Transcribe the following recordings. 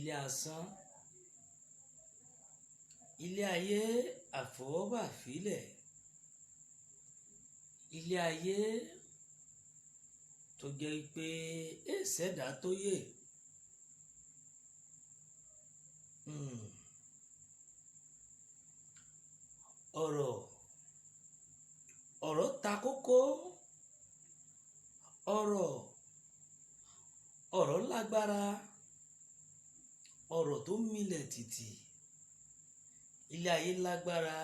Ilé asán, ilé ayé àfọwọ́bà fílẹ̀, ilé ayé tó jẹ́ pé èsẹ̀dá tó yè. Ọ̀rọ̀ ọ̀rọ̀ ta kókó, ọ̀rọ̀ ọ̀rọ̀ lágbára, ọ̀rọ̀ tó milẹ̀ tìtì. Ilé ayé lágbára.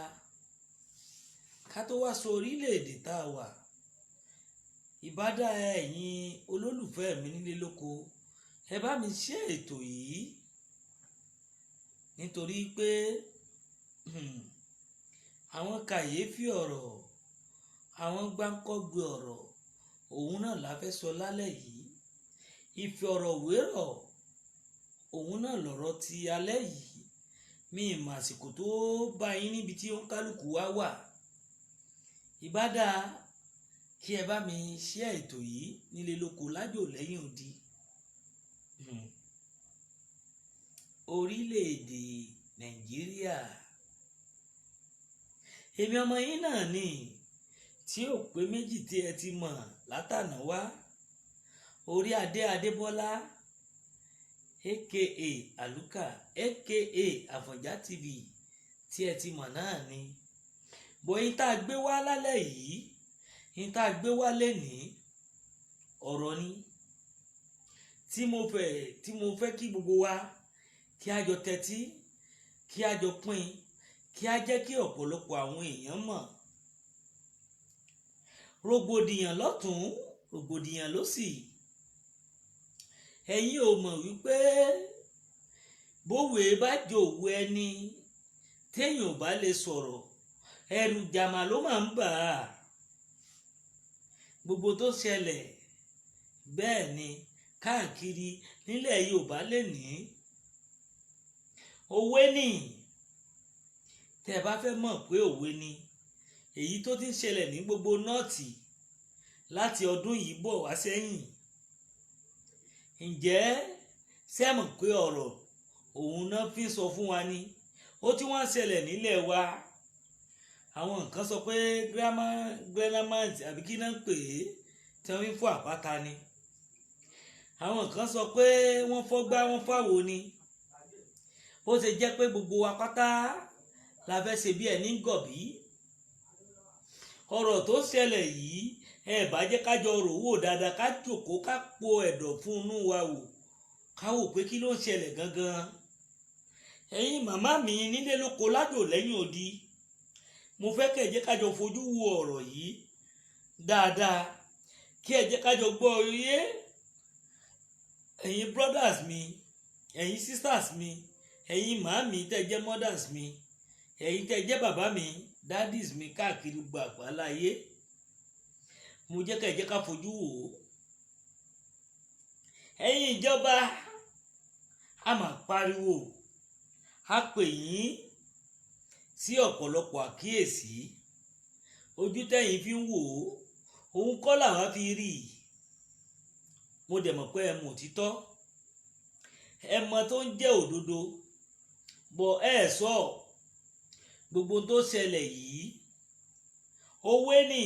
Ká tó wá sọ orílẹ̀-èdè tá a wà, ìbádá ẹ̀yin olólùfẹ́ mi nílé lóko, ẹ bá mi ṣe ètò yìí, nítorí pé àwọn kàyéfì ọ̀rọ̀, àwọn gbáǹkọ́gbé ọ̀rọ̀ òun náà la fẹ́ sọ lálẹ́ yìí. Ìfọ̀rọ̀wérọ̀ òun náà lọ̀rọ̀ ti alẹ́ yìí. Mi ìmọ̀ àsìkò tó bá yín níbi tí ó ń kálukú wá wà. Ìbádá kí ẹ bá mi ṣe ètò yìí nílé lóko lájò lẹ́yìn odi. Orílẹ̀-èdè Nàìjíríà, èmi ọmọ yín náà ni tí ò pé méjì tí ẹ ti mọ̀ látànà wá, orí adé Adébọ́lá, aka Aluka, aka Àfọ̀njá TV tí ẹ ti mọ̀ náà ni. Bóyin tá a gbé wá lálẹ́ yìí, yín tá a gbé wá lénìí, ọ̀rọ̀ ni tí mo fẹ́ kí gbogbo wa kí a jọ tẹ́tí, kí a jọ pín, kí a jẹ́ kí ọ̀pọ̀lọpọ̀ àwọn èèyàn mọ̀. Rògbòdìyàn lọ́tún, rògbòdìyàn lósì. Ẹ̀yin ò mọ̀ wípé bówè bá jòwó ẹni téèyàn ò bá lè sọ̀rọ̀, ẹ̀rù jàmà ló máa ń bà á. Gbogbo tó ṣẹlẹ̀ bẹ́ẹ̀ ni káàkiri nílẹ̀ Yorùbá lè ní òwe ni. Tẹ́ ẹ bá fẹ́ mọ̀ pé òwe ni èyí tó ti ń ṣẹlẹ̀ ní gbogbo North láti ọdún yìí bọ̀ wá sẹ́yìn, ǹjẹ́ ṣé mọ̀ pé ọ̀rọ̀ òun náà fi ń sọ fún wa ni ó tí wọ́n ń ṣẹlẹ̀ nílẹ̀ wa? Àwọn nǹkan sọ pé granite àbí kí náà ń pè é tí wọ́n fi ń fọ́ àpáta ni. Àwọn kan sọ pé wọ́n fọ́gbá, wọ́n fáwo ni. Ó ṣe jẹ́ pé gbogbo wa pátá la fẹ́ ṣe bí ẹni gọ̀bí. Ọ̀rọ̀ tó ṣẹlẹ̀ yìí, ẹ bá jẹ́ ká jọ rò wò dáadáa, ká jòkó, ká po ẹ̀dọ̀ fún inú wa wò, ká wò pé kí ló ń ṣẹlẹ̀ gangan. Ẹ̀yin màmá mi nílé lóko lájò lẹ́yìn odi, mo fẹ́ kẹ́ ẹ jẹ́ ká jọ fojú wo ọ̀rọ̀ yìí dáadáa, kí ẹ jẹ́ ká jọ gbọ́ yé. Ẹ̀yin brothers mi, ẹ̀yin sisters mi, ẹ̀yin màámi tẹ́ jẹ́ mothers mi, ẹ̀yin tẹ́ jẹ́ bàbá mi, daddies mi káàkiri gbogbo àgbáláyé, mo jẹ́ ká ẹ jẹ́ ká fojú wò ó. Ẹ̀yin ìjọba, a máa pariwo, a pè yín sí ọ̀pọ̀lọpọ̀ àkíyèsí. Ojú tẹ́yin fi ń wò ó, òun kọ́ làwa fi rí i. Mo dẹ̀ mọ̀ pé ẹ mọ̀ òtítọ́, ẹ mọ̀ tó ń jẹ́ òdodo bọ̀. Ẹ sọ gbogbo tó ṣẹlẹ̀ yìí, òwe ni.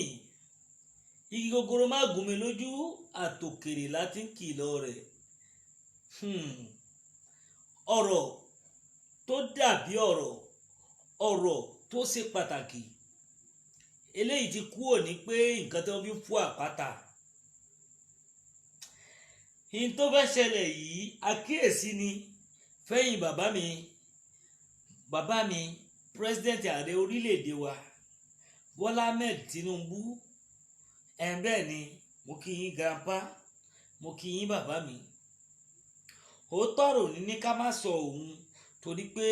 Igi gogoro má gún mi lójú, àtòkèrè láti ń kìlọ̀ rẹ̀. Ọ̀rọ̀ tó dàbí ọ̀rọ̀, ọ̀rọ̀ tó ṣe pàtàkì, eléyìí ti kúrò ní pé nǹkan tí wọ́n fi ń fọ́ àpáta. Ihun tó fẹ́ ṣẹlẹ̀ yìí, àkíyèsí ni fẹ́yìn bàbá mi, bàbá mi, president, ààrẹ orílẹ̀-èdè wa, Bọ́lá Ahmed Tinubu. Ẹ̀ bẹ́ẹ̀ ni, mo kí yín, grandpa, mo kí yín, bàbá mi. Òótọ́ ọ̀rọ̀ ní ká má sọ òun, torí pé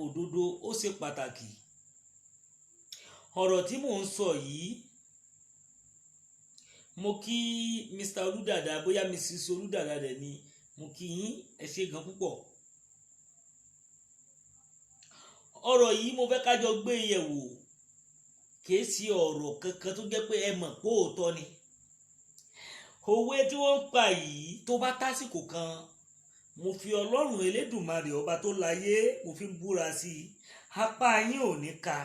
òdodo ó ṣe pàtàkì. Ọ̀rọ̀ tí mò ń sọ yìí, mo kí Mr. Olúdàdà, bóyá Mrs. Olúdàdà dẹ̀ ni, mo kí yín, ẹ ṣé gan púpọ̀. Ọ̀rọ̀ yìí, mo fẹ́ ká jọ gbé yẹ̀wò. Kìí ṣe ọ̀rọ̀ kankan tó jẹ́ pé ẹ mọ̀ pé òótọ́ ni. Òwe tí wọ́n ń pa yìí, tó bá tásìkò kan, mo Mo fi Ọlọ́run Elédùmarè, ọba tó láyé, mo fi ń búra sí i, apá yín ò ní ka,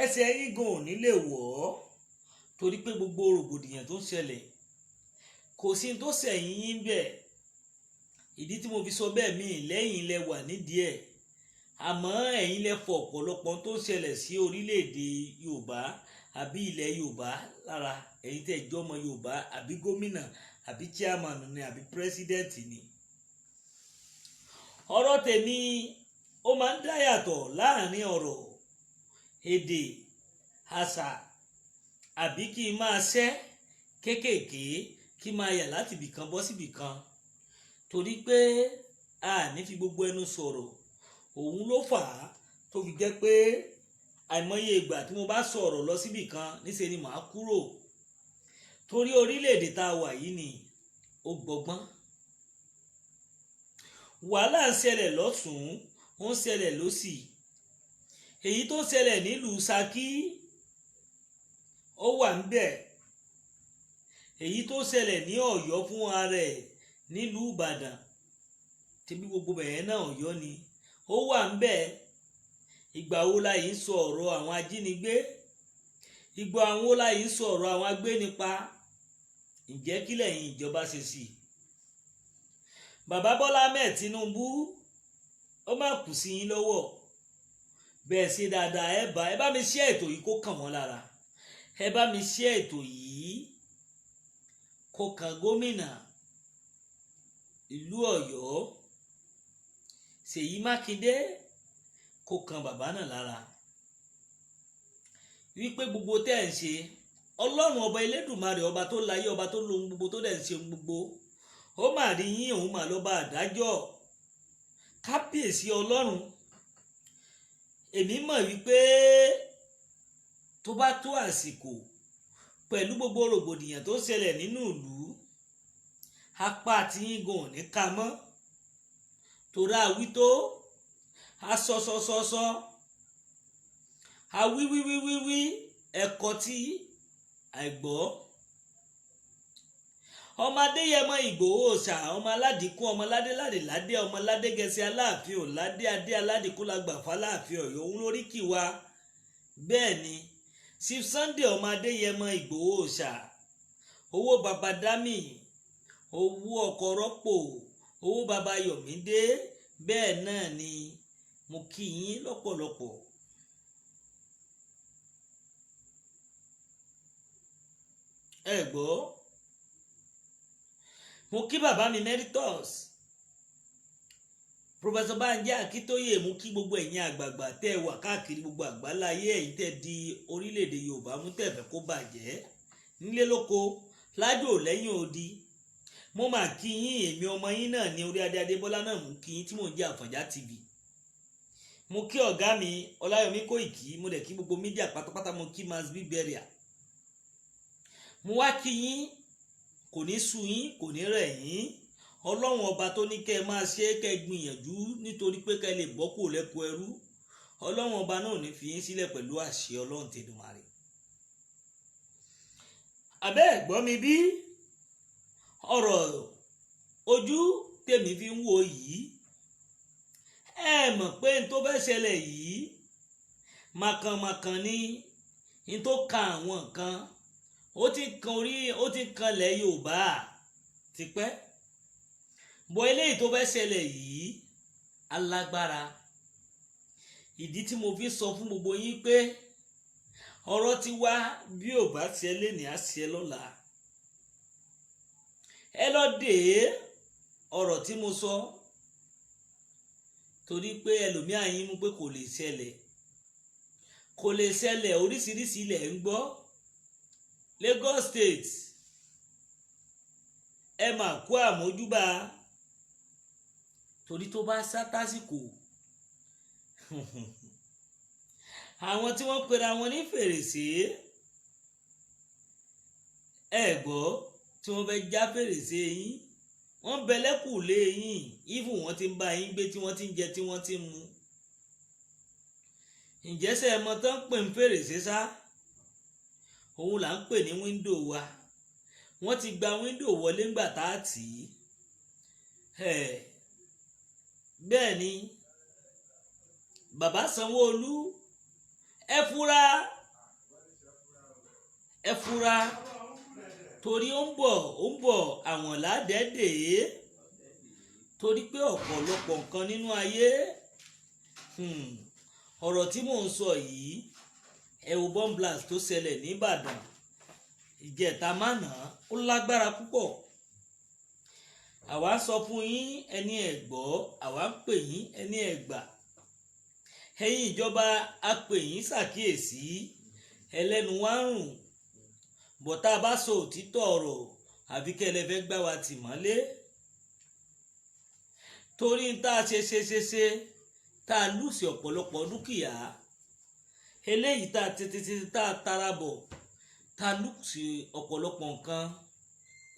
ẹsẹ̀ yín gan ò ní lè wọ̀ ọ́, torí pé gbogbo rògbòdìyàn tó ń ṣẹlẹ̀, kò sí tó sẹ̀yìn yín bẹ́ẹ̀. Ìdí tí mo fi sọ bẹ́ẹ̀, mí lẹ́yìn lẹ wà nídìí ẹ̀, àmọ́ ẹ̀yin lẹ fọ ọ̀pọ̀lọpọ̀ tó ń ṣẹlẹ̀ sí orílẹ̀-èdè Yorùbá àbí ilẹ̀ Yorùbá lára. Ẹ̀yin tẹ́ jọmọ Yorùbá, àbí gómìnà, àbí chairman ni, àbí president ni. Ọ̀rọ̀ tèmi, ó máa ń dá yàtọ̀ láàrin ọ̀rọ̀ èdè, àṣà, àbí kí n máa ṣẹ́ kéékèèké, kí n máa yà láti ibìkan bọ́ síbì kan, torí pé a ní fi gbogbo ẹnu sọ̀rọ̀. Òun ló fà á tó fi jẹ́ pé àìmọye ìgbà tí mo bá sọ̀rọ̀ lọ síbì kan, níṣe ni màá kúrò, torí orílẹ̀-èdè tá a wà yìí ni ó gbọgbọ́n. Wàhálà ń ṣẹlẹ̀ lọ́tún, ó ń ṣẹlẹ̀ lọ́sì. Èyí tó ń ṣẹlẹ̀ nílùú Ṣakí, ó wà ńbẹ̀. Èyí tó ṣẹlẹ̀ ní Ọ̀yọ́ fún ara ẹ̀, nílùú Ìbàdàn tẹbí, gbogbo bẹ̀yẹn náà Ọ̀yọ́ ni, ó wà ńbẹ̀. Ìgbà wo la yìí ń sọ ọ̀rọ̀ àwọn ajínigbé? Ìgbà wo la yìí ń sọ ọ̀rọ̀ àwọn agbénipa? Ǹjẹ́ kí lẹ̀yin ìjọba ṣe sí i? Bàbá Bọ́lá Ahmed Tinubu, ó má kù sí yín lọ́wọ́. Bẹ́ẹ̀ ṣe dáadáa. Ẹ bá mi ṣe ètò yìí kó kàn wọ́n lára. Ẹ bá mi ṣe ètò yìí kó kan gómìnà ìlú Ọ̀yọ́, Ṣèyí Mákindé, kó kan bàbá náà lára wípé gbogbo tẹ́ ẹ̀ ń ṣe, Ọlọ́run ọba Elédùmarè, ọba tó láyé, ọba tó lohun gbogbo, tó dẹ̀ ń ṣe ohun gbogbo, ó mà rí yín. Òun mà lọ́ba àdájọ́. Kábíyèsí Ọlọ́run. Èmi mọ̀ wípé tó bá tó àsìkò, pẹ̀lú gbogbo rògbòdìyàn tó ṣẹlẹ̀ nínú ìlú, apá tí yín gan ò ní ká mọ́, torí àwí tó asọsọsọsọ, awíwíwíwí, ẹ̀kọ́ tí àìgbọ́. Ọmọ Adéyẹmọ Ìgbòho ṣà, ọmọ aládìkún, ọmọ ládéládé ládé, ọmọ ládégẹsẹ Aláàfin ò ládé adé aládìkún lágbà fáláàfin Ọ̀yọ́, òun lórí kì wá. Bẹ́ẹ̀ ni Chief Sunday ọmọ Adéyẹmọ Ìgbòho ṣà, owó baba dami, owó ọkọ̀ rọ́pò owó baba Yọ̀mídé. Bẹ́ẹ̀ náà ni mo kí yín lọ́pọ̀lọpọ̀. Ẹ gbọ́, mo kí bàbá mi Emeritus Professor Banji Akíntóyè. Mo kí gbogbo ẹ̀yin àgbààgbà tẹ́ ẹ wà káàkiri gbogbo àgbáláyé, ẹ̀yin tẹ́ di orílẹ̀-èdè Yorùbá mú, tẹ́ fẹ́ kó bàjẹ́, nílé lóko, lájò, lẹ́yìn odi. Mo mà kí yín. Èmi ọmọ yín náà ní orí adé Adébọ́lá náà mú kí yín, tí mò ń jẹ́ Àfọ̀njá TV. Mo kí ọ̀gá mi Ọláyọmí Kóìkì. Mo dẹ̀ kí gbogbo media pátápátá. Mo kí Masbi Burial. Mo wá kí yín. Kò ní sú yín, kò ní rẹ̀ yín. Ọlọ́run ọba tó ní kẹ́ ẹ máa ṣe é, kẹ́ ẹ gbìyànjú, nítorí pé kẹ́ ẹ lè bọ́ kúrò lẹ́kọ̀ọ́ ẹrú, Ọlọ́run ọba náà ò ní fi yín sílẹ̀ pẹ̀lú àṣẹ Ọlọ́run tẹ̀dùmarè. Àbẹ́ ẹ̀ gbọ́ mi bí? Ọ̀rọ̀ ojú tèmi fi ń wo yìí, ẹ mọ̀ pé n tó fẹ́ ṣẹlẹ̀ yìí, màkànmàkàn ni n tó ka àwọn nǹkan. Ó ti kan orí, ó ti kanlẹ̀ Yorùbá tipẹ́ bọ́. Eléyìí tó fẹ́ ṣẹlẹ̀ yìí alágbára. Ìdí tí mo fi sọ fún gbogbo yín pé ọ̀rọ̀ ti wá, bí ò bá ṣe lénìí, á ṣe lọ́la. Ẹ lọ dé ọ̀rọ̀ tí mo sọ, torí pé ẹlòmíà yín mú pé kò lè ṣẹlẹ̀, kò lè ṣẹlẹ̀. Oríṣiríṣi ilẹ̀ ń gbọ́. Lagos State, ẹ mà kú àmójúbà, torí tó bá sá tásìkò, àwọn tí wọ́n pera wọn ní fèrèsé, ẹ gbọ́, tí wọ́n fẹ́ já fèrèsé yín, wọ́n bẹ lẹ́kùlé yín. Even wọ́n ti ń bá yín gbé, tí wọ́n ti ń jẹ, tí wọ́n ti ń mu. Ǹjẹ́ ṣé ẹ mọ̀ tán pè ń fèrèsé sá? Òun là ń pè ní window wa. Wọ́n ti gba window wọlé ńgbà tá a tì í. Ẹ̀ bẹ́ẹ̀ ni, bàbá Sanwó-Olú, ẹ fura, ẹ fura, torí ó ń bọ̀, ó ń bọ̀, àwọn ládẹ́ẹ̀dẹ́, torí pé ọ̀pọ̀lọpọ̀ nǹkan nínú ayé. Ọ̀rọ̀ tí mò ń sọ yìí, ẹ wo bomb blast tó ṣẹlẹ̀ ní Ìbàdàn ìjẹta mánà, ó lágbára púpọ̀. Àwa sọ fún yín, ẹni ẹ̀ gbọ́. Àwa ń pè yín, ẹni ẹ̀ gbà. Ẹ̀yin ìjọba, a pè yín ṣàkíyèsí, ẹlẹ́nu wá ń rùn bọ̀tá. Bá sọ òtítọ́ ọ̀rọ̀, àbí kẹ́ ẹ fẹ́ gbá wa tì mọ́lé, torí tá a ṣe ṣe ṣe ṣe, tá a lose ọ̀pọ̀lọpọ̀ dúkìá eléyìí, tá a tètè tá a tara bọ̀, tá a lose ọ̀pọ̀lọpọ̀ nǹkan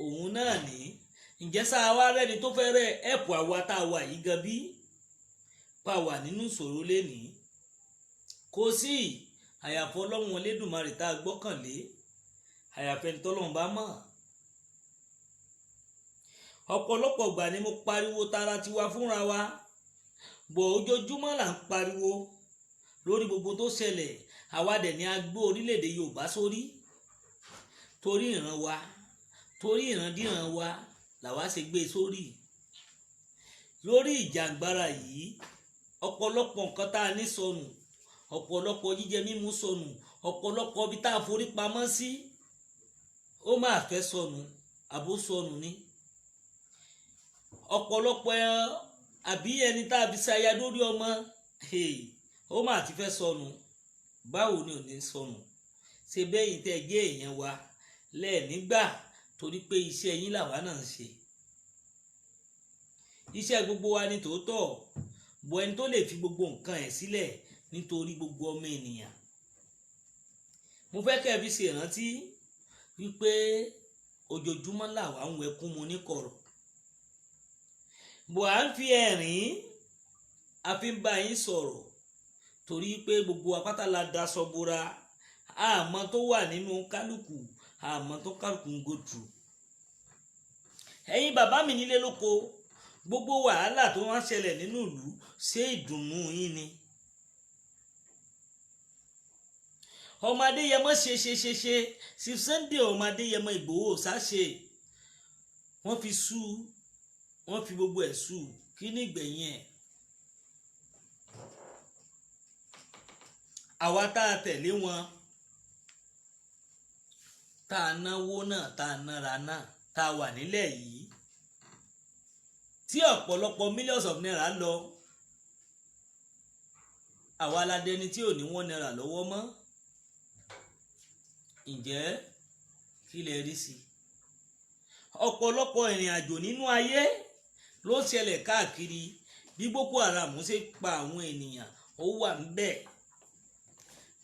òun náà ní. Ǹjẹ́ sáà wá rẹ́ni tó fẹ́ rẹ́ ẹ̀pù àwa tá a wà yìí gan bí pa wà nínú ìṣòro lénìí? Kò sí, àyàfọ́ Ọlọ́run Elédùmarè tá a gbọ́kànlé, àyàfẹ́ ní tọ́lọ́run bá mọ̀. Ọ̀pọ̀lọpọ̀ gbà ni mo pariwo tara tiwa fúnra wa bọ̀. Ojoojúmọ́ là ń pariwo lórí gbogbo tó ṣẹlẹ̀. Àwa dẹ̀ ni a gbé orílẹ̀-èdè Yorùbá sórí, torí ìran wa, torí ìrandíran wa làwa ṣe gbé e sórí. Lórí ìjàngbara yìí, ọ̀pọ̀lọpọ̀ nǹkan tá a ní sọnù, ọ̀pọ̀lọpọ̀ jíjẹ mímu sọnù, ọ̀pọ̀lọpọ̀ ibi tá a forí pamọ́ sí, ó máa fẹ́ sọnù, àbó sọnù ni. Ọ̀pọ̀lọpọ̀ àbí ẹni tá a fi ṣaya lórí ọmọ, ó máa ti fẹ́ sọnù. Báwo ni ò ní sọnù? Ṣe bẹ́yìn tẹ́ jẹ́ èèyàn wa lẹ́ẹ̀nígbà, torí pé iṣẹ́ yín làwa náà ń ṣe. Iṣẹ́ gbogbo wa ní tòótọ́ bọ̀, ẹni tó lè fi gbogbo nǹkan ẹ̀ sílẹ̀ nítorí gbogbo ọmọ ènìyàn. Mo fẹ́ kẹ́ ẹ fi ṣe ìrántí wípé ojoojúmọ́ làwa ń wẹkún mu ní kọ̀rọ̀ bọ̀, à ń fi ẹ̀rín a fi ń bá yín sọ̀rọ̀, torí pé gbogbo apáta la daṣọ bora. Àmọ́ tó wà nínú kálukú, àmọ́ tó kálukú ń go through. Ẹ̀yin bàbá mi nílé lóko, gbogbo wàhálà tó wá ń ṣẹlẹ̀ nínú ìlú, ṣé ìdùnnú yín ni? Ọmọ Adéyẹmọ ṣe ṣe ṣe ṣe sí Sunday, ọmọ Adéyẹmọ Ìgbòho ṣáṣe, wọ́n fi sú, wọ́n fi gbogbo ẹ̀ sú. Kí ní ìgbẹ̀yìn ẹ̀? Àwa tá a tẹ̀lé wọn, tá a náwó náà, tá a nára náà, tá a wà nílẹ̀ yìí, tí ọ̀pọ̀lọpọ̀ millions of naira lọ, àwa aládẹni tí ò ní ₦1 lọ́wọ́ mọ́. Ǹjẹ́ kí lẹ rí sí i? Ọ̀pọ̀lọpọ̀ ìrìn àjò nínú ayé ló ṣẹlẹ̀ káàkiri. Bí Boko Haram ṣe pa àwọn ènìyàn, ó wà ń bẹ̀.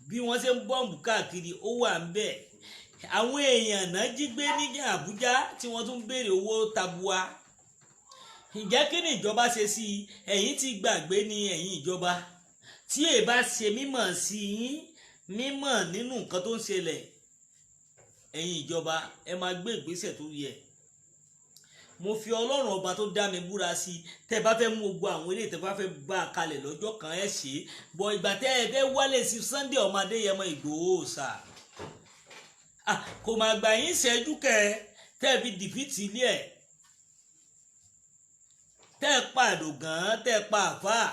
Bí wọ́n ṣe ń bọ́ǹbù káàkiri, ó wà ń bẹ̀. Àwọn èèyàn náà jí gbé ní Àbújá tí wọ́n tún béèrè owó tabua. Ǹjẹ́ kí ni ìjọba ṣe sí i? Ẹ̀yin ti gbàgbé ni, ẹ̀yin ìjọba, tí èè bá ṣe mímọ̀ sí yín, mímọ̀ nínú nǹkan tó ń ṣẹlẹ̀. Ẹ̀yin ìjọba, ẹ máa gbé ìgbésẹ̀ tó yẹ. Mo fi Ọlọ́run ọba tó dá mi búra sí i, tẹ́ bá fẹ́ mú gbogbo àwọn eléyìí, tẹ́ bá fẹ́ bá a kalẹ̀ lọ́jọ́ kan, ẹ ṣe é bọ̀. Ìgbà tẹ́ ẹ fẹ́ wálé sí Sunday ọmọ Adéyẹmọ Ìgbòho sà, kò máa gbà yín ṣẹ́jú kẹ tẹ́ ẹ fi defeat ilé ẹ̀, tẹ́ ẹ pa àdògán, tẹ́ ẹ pa àfáà,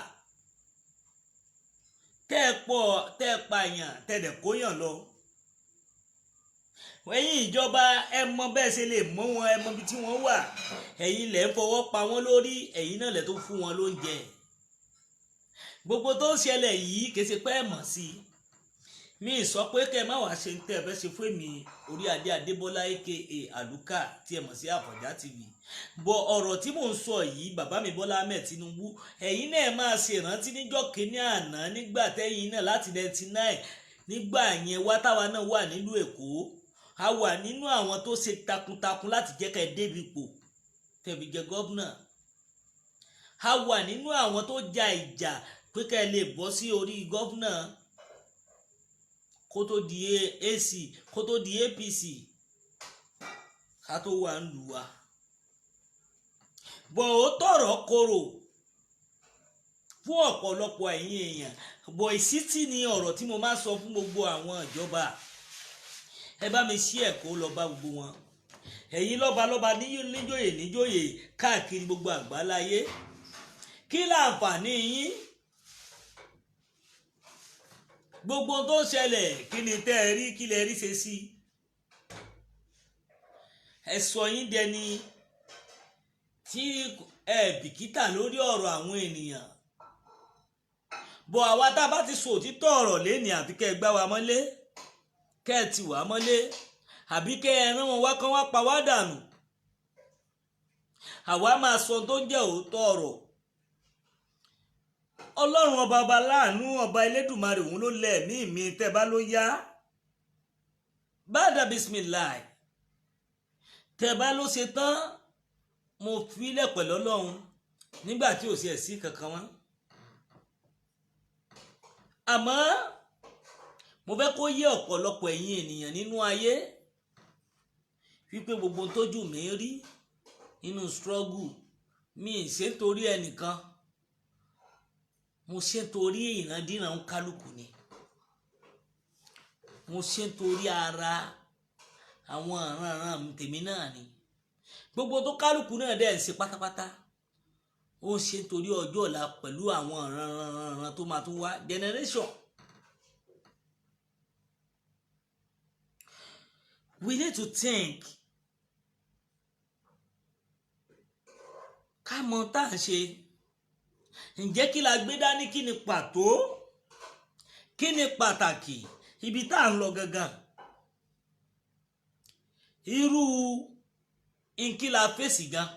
tẹ́ ẹ pọ̀, tẹ́ ẹ pa èèyàn, tẹ́ ẹ dẹ̀ kóyàn lọ. Ẹ̀yin ìjọba, ẹ mọ bẹ́ẹ̀ ṣe lè mú wọn, ẹ mọ ibi tí wọ́n wà. Ẹ̀yin lẹ̀ ń fọwọ́ pa wọ́n lórí, ẹ̀yin náà lẹ̀ tó fún wọn lóúnjẹ. Gbogbo tó ń ṣẹlẹ̀ yìí, kì í ṣe pé ẹ mọ̀ sí i. Mi sọ pé kẹ́ ẹ má wàá ṣe ń tẹ́ ẹ fẹ́ ṣe fún èmi orí adé Adébọ́lá aka Àlùkà tí ẹ mọ̀ sí Àfọ̀njá TV bọ̀. Ọ̀rọ̀ tí mò ń sọ yìí, bàbá mi Bọ́lá Ahmed Tinubu, ẹ̀yin náà máa ṣe ìrántí níjọ́ kínní àná, nígbà tẹ́yìn náà láti 99, nígbà yẹn wá, táwa náà wà nílùú Èkó, a wà nínú àwọn tó ṣe takuntakun láti jẹ́ ká ẹ débi ipò tẹ̀bí jẹ governor. A wà nínú àwọn tó ja ìjà pé ká ẹ lè bọ́ sí orí governor kó tó di AC, kó tó di APC, ká tó wà ń lù wá. Bọ̀ ó tọ̀rọ̀ korò fún ọ̀pọ̀lọpọ̀ ẹ̀yin èèyàn. Bọ̀ ìsítí ni ọ̀rọ̀ tí mo máa sọ fún gbogbo àwọn ìjọba. Ẹ bá mi ṣí ẹ̀kọ́ lọ bá gbogbo wọn, ẹ̀yin lọ́balọ́ba, níjòyè níjòyè káàkiri gbogbo àgbáláyé. Kí láǹfààní yín? Gbogbo tó ń ṣẹlẹ̀, kí ni tẹ́ ẹ rí? Kí lẹ rí ṣe sí? Ẹ sọ yín dẹni tí ẹ bìkítà lórí ọ̀rọ̀ àwọn ènìyàn. Bọ̀ àwa tá a bá ti sọ òtítọ́ ọ̀rọ̀ lẹ́nìí, àbí kẹ́ ẹ gbá wa mọ́lé, kẹ́ ẹ tì wá mọ́lé, àbí kẹ́ ẹ rán wọn wá kán wá pa wá dànù, àwa máa sọ tó ń jẹ́ òótọ́ ọ̀rọ̀. Ọlọ́run ọba, ọba láàánú, ọba Elédùmarè, òun ló lẹ̀ mí mi. Tẹ́ bá ló yá bàdà bismillah, tẹ́ bá ló ṣe tán, mo filẹ̀ pẹ̀lú Ọlọ́run nígbà tí ò sí ẹ̀sí kankan mọ́. Àmọ́ mo fẹ́ kó yé ọ̀pọ̀lọpọ̀ ẹ̀yin ènìyàn nínú ayé wípé gbogbo tójú mi rí nínú struggle mi ì ṣe torí ẹnìkan, mo ṣe torí ìrandíran ń kálukú ni. Mo ṣe torí ara àwọn ìrànràn tèmi náà ni. Gbogbo tó kálukú náà dẹ̀ ń ṣe pátápátá, ó ń ṣe torí ọjọ́ ọ̀la pẹ̀lú àwọn ìrànràn tó máa tún wá, generation. We need to think, ká mọ tá à ń ṣe. Ǹjẹ́ kí la gbé dání? Kí ni pàtó? Kí ni pàtàkì ibi tá à ń lọ gangan? Irú nkí la fèsì gan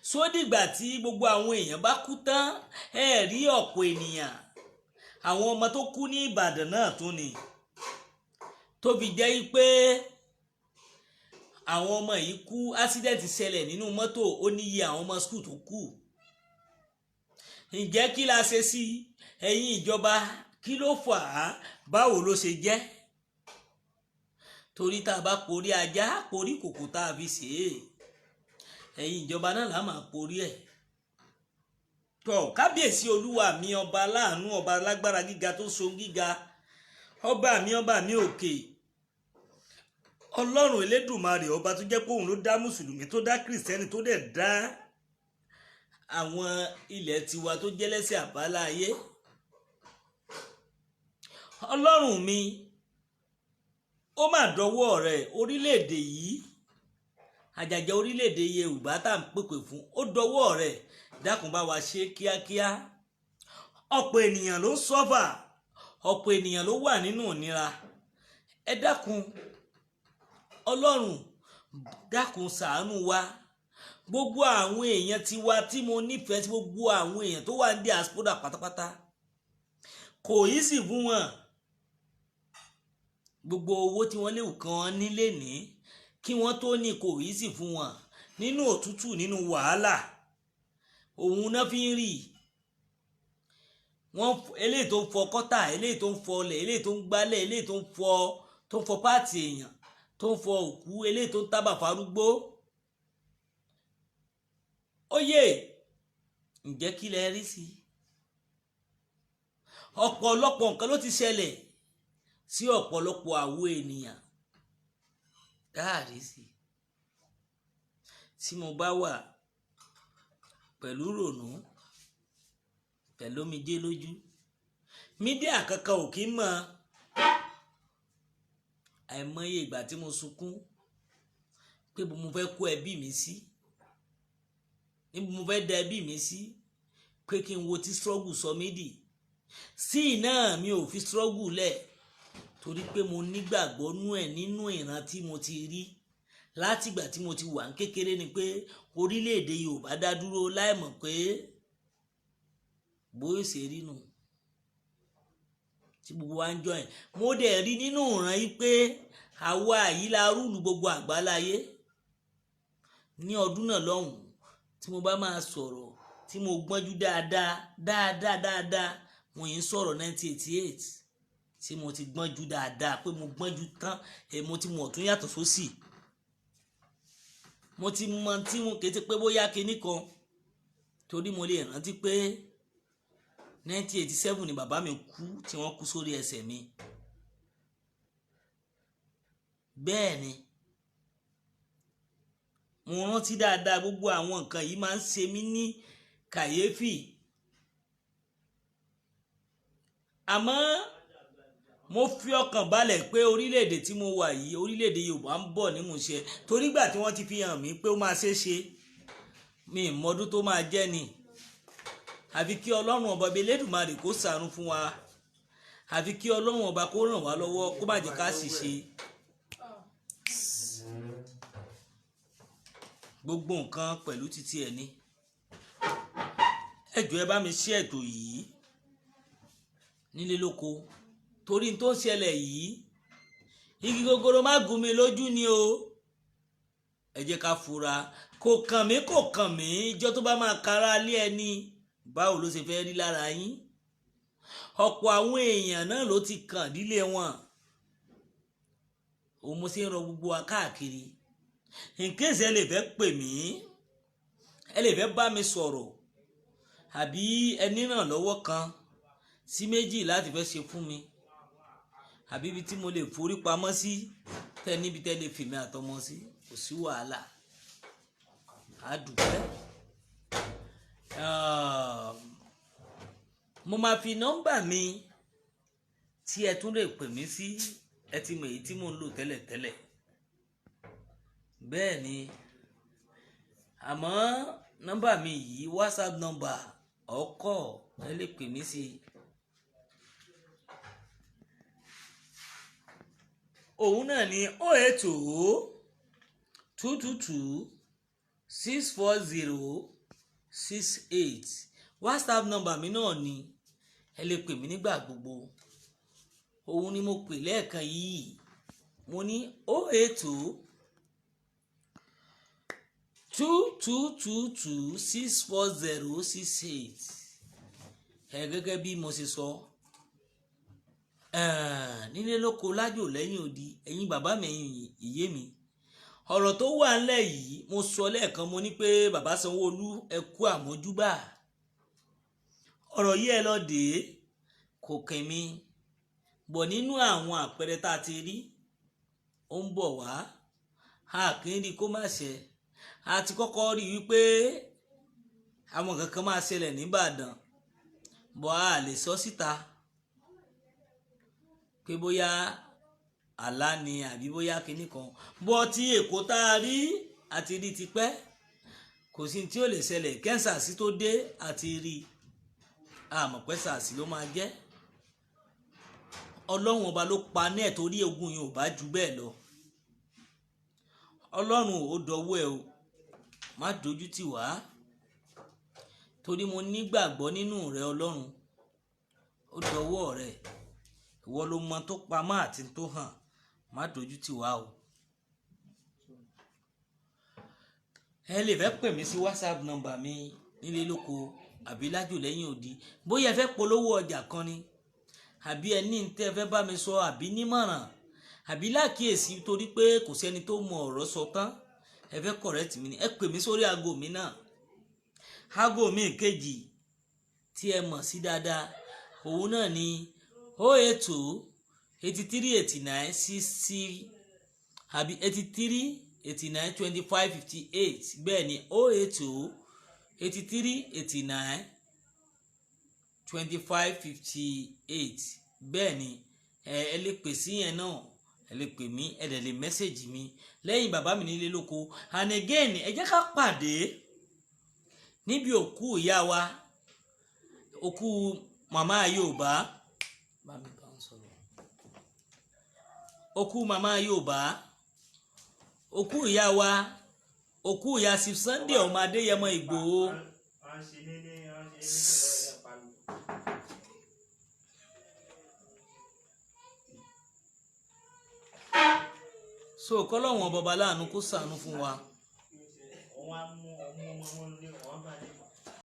sódìgbà tí gbogbo àwọn èèyàn bá kú tán? Ẹ rí ọ̀pọ̀ ènìyàn, àwọn ọmọ tó kú ní Ìbàdàn náà tún ni, tó fi jẹ́ pé àwọn ọmọ yìí kú, accident ṣẹlẹ̀ nínú mọ́tò, ó níye àwọn ọmọ school tó kú. Ǹjẹ́ kí la ṣe sí? Ẹ̀yin ìjọba, kí ló fà á? Báwo ló ṣe jẹ́? Torí tá a bá porí ajá, porí kòkò tá a fi ṣe é, ẹ̀yin ìjọba náà là máa porí ẹ̀ tọ́. Kábíyèsí olúwa mi, ọba aláàánú, ọba alágbára gíga tó so gíga, ọba mi, ọba mi òkè, Ọlọ́run Elédùmarè, ọba tó jẹ́ pé òun ló dá mùsùlùmí, tó dá kìrìsìtẹ́nì, tó dẹ̀ dá àwọn ilẹ̀ tiwa tó jẹ́ lẹ́sẹ̀ àbáláyé. Ọlọ́run mi, ó mà dọwọ́ rẹ̀. Orílẹ̀-èdè yìí, àjàjà orílẹ̀-èdè Yorùbá tá à ń pèpè fún, ó dọwọ́ rẹ̀. Dákun, bá wa ṣe kíákíá. Ọ̀pọ̀ ènìyàn ló ń suffer, ọ̀pọ̀ ènìyàn ló wà nínú ìnira. Ẹ dákun, Ọlọ́run, dákun, ṣàánú wa. Gbogbo àwọn èèyàn tiwa tí mo nífẹ̀ẹ́ sí, gbogbo àwọn èèyàn tó wà ní diaspora pátápátá, kò yí sì fún wọn. Gbogbo owó tí wọ́n léwu kan nílé ní kí wọ́n tó ní, kò yí sì fún wọn. Nínú òtútù, nínú wàhálà, òun náà fi ń rí wọ́n. Eléyìí tó ń fọ kọ́tà, eléyìí tó ń fọ ọlẹ̀, eléyìí tó ń gbálẹ̀, eléyìí tó ń fọ part èèyàn, tó ń fọ òkú, eléyìí tó ń tábà farúgbó. Ó yè, ǹjẹ́ kí lẹ rí sí? Ọ̀pọ̀lọpọ̀ nǹkan ló ti ṣẹlẹ̀ sí ọ̀pọ̀lọpọ̀ àwo ènìyàn dáàrí sí. Tí mo bá wà pẹ̀lú rònú, pẹ̀lú omijé lójú, media kankan ò kí ń mọ̀. Àìmọye ìgbà tí mo sunkún pé mo fẹ́ kó ẹbí mi sí, níbo mo fẹ́ da ẹbí mi sí, pé kí n wo tí struggle sọ mí dì sí náà. Mi ò fi struggle lẹ̀ torí pé mo nígbàgbọ́ nú ẹ̀. Nínú ìran tí mo ti rí látìgbà tí mo ti wà ní kékeré ni pé orílẹ̀-èdè Yorùbá dá dúró, láìmọ̀ pé bóyá ṣe rí nù tí gbogbo wa ń jọ ẹ̀. Mo dẹ̀ rí nínú ìran yìí pé àwa yìí la rule gbogbo àgbáláyé ní ọdún náà lọ́hùn. Tí mo bá máa sọ̀rọ̀, tí mo gbọ́njú dáadáa dáadáa dáadáa, mo yìí ń sọ̀rọ̀ 1988, tí mo ti gbọ́njú dáadáa, pé mo gbọ́njú tán, mo ti mọ̀ tún yàtọ̀ sósì. Mo ti mọ tí mo kété pé bóyá kinní kan, torí mo lè rántí pé 1987 ni bàbá mi kú, tí wọ́n kú sórí ẹsẹ̀ mi. Bẹ́ẹ̀ ni mo rántí dáadáa. Gbogbo àwọn nǹkan yìí máa ń ṣe mí ní kàyéfì, àmọ́ mo fi ọkàn balẹ̀ pé orílẹ̀-èdè tí mo wà yìí, orílẹ̀-èdè Yorùbá, ń bọ̀ nímúṣẹ, torí gbà tí wọ́n ti fi hàn mí pé ó máa ṣeé ṣe, mi ì mọdún tó máa jẹ́ ni. Àfi kí Ọlọ́run ọba bíi Elédùmarè kó ṣàánú fún wa, àfi kí Ọlọ́run ọba kó ràn wá lọ́wọ́, kó má jẹ́ ká ṣìṣe. Gbogbo nǹkan pẹ̀lú títí ẹ̀ ni. Ẹ jọ̀ọ́, ẹ bá mi ṣe ètò yìí nílé lóko, torí n tó ń ṣẹlẹ̀ yìí, igi gogoro má gún mi lójú ni o. Ẹ jẹ́ ká fura. Kò kàn mí, kò kàn mí. Ìjọ tó bá máa kára lé ẹni, báwo ló ṣe fẹ́ rí lára yín? Ọ̀pọ̀ àwọn èèyàn náà ló ti kàn dílé wọn. Òun mo ṣe ń rọ gbogbo wa káàkiri. In case ẹ lè fẹ́ pè mí, ẹ lè fẹ́ bá mi sọ̀rọ̀, àbí ẹ nírànlọ́wọ́ kan sí méjì láti fẹ́ ṣe fún mi, àbí ibi tí mo lè forí pamọ́ sí, tẹ́ níbi tẹ́ lè fèmí àtọmọ sí, kò sí wàhálà, á dùpẹ́. Mo máa fi nọ́mbà mi tí ẹ tún lè pè mí sí. Ẹ ti mọ èyí tí mò ń lò tẹ́lẹ̀tẹ́lẹ̀. Bẹ́ẹ̀ ni, àmọ́ nọ́mbà mi yìí, WhatsApp nọ́mbà ọkọ̀, ẹ lè pè mí sí. Òun náà ni 08022264068. WhatsApp nọ́mbà mi náà ni, ẹ lè pè mí nígbà gbogbo. Òun ni mo pè lẹ́ẹ̀kan yìí. Mo ní 0802222264068. Ẹ gẹ́gẹ́ bí mo ṣe sọ, nílé lóko, lájò, lẹ́yìn odi, ẹ̀yin bàbá mi, ẹ̀yin ìyé mi, ọ̀rọ̀ tó wà ńlẹ̀ yìí, mo sọ lẹ́ẹ̀kan, mo ní pé bàbá Sanwó-Olú, ẹ kú àmójúbà. Ọ̀rọ̀ yìí, ẹ lọ dé, kò kàn mí bọ̀. Nínú àwọn àpẹẹrẹ tá a ti rí, ó ń bọ̀ wá, a kì í rí kó má ṣe. A ti kọ́kọ́ rí wípé àwọn kankan máa ṣẹlẹ̀ nìbàdàn bọ̀, a lè sọ síta pé bóyá àlá ni àbí bóyá kinní kan bọ́. Tí Èkó tá a rí, àti rí tipẹ́, kò sí tí ó lè ṣẹlẹ̀ kẹ́ńsàsì tó dé. Àti rí, àmọ̀ pé sàásì ló máa jẹ́. Ọlọ́run ọba ló pa ní ẹ̀, torí ogun yìí ò bá ju bẹ́ẹ̀ lọ. Ọlọ́run, ò dọwọ́ ẹ o, má dojú tì wá, torí mo nígbàgbọ́ nínú rẹ. Ọlọ́run, ó dọwọ́ rẹ. Ìwọ ló mọ tó pamọ́ àti tó hàn. Má dojú tì wá o. Ẹ lè fẹ́ pè mí sí WhatsApp number mi nílé lóko àbí lájò lẹ́yìn odi, bóyá ẹ fẹ́ polówó ọjà kan ni, àbí ẹ ní tẹ́ fẹ́ bá mi sọ, àbí nímọ̀ràn, àbí lákìyèsí, torí pé kò sẹ́ni tó mọ ọ̀rọ̀ sọ tán. Ẹ fẹ́ correct mi ni, ẹ pè mí sórí aago mi náà. Aago mi kejì tí ẹ mọ̀ sí dáadáa, òun náà ni 082838960 àbí 83892558. Bẹ́ẹ̀ ni, 08083892558. Bẹ́ẹ̀ ni, ẹ lè pè sí yẹn náà, ẹ lè pè mí, ẹ dẹ̀ lè message mi lẹ́yìn. Bàbá mi nílé lóko, and again, ẹ jẹ́ ká pàdé níbi òkú ìyá wa, òkú màmá Yorùbá. Bá mi bá ń sọ̀rọ̀. Òkú màmá Yorùbá, òkú ìyá wa, òkú ìyá Chief Sunday ọmọ Adéyẹmọ Ìgbòho. Wọ́n ṣe ní wọ́n ṣe ní ìṣẹ̀lẹ̀ ẹ̀ pariwo. So kọ́lọ́wọ́n bọba láàánú kó ṣàánú fún wa.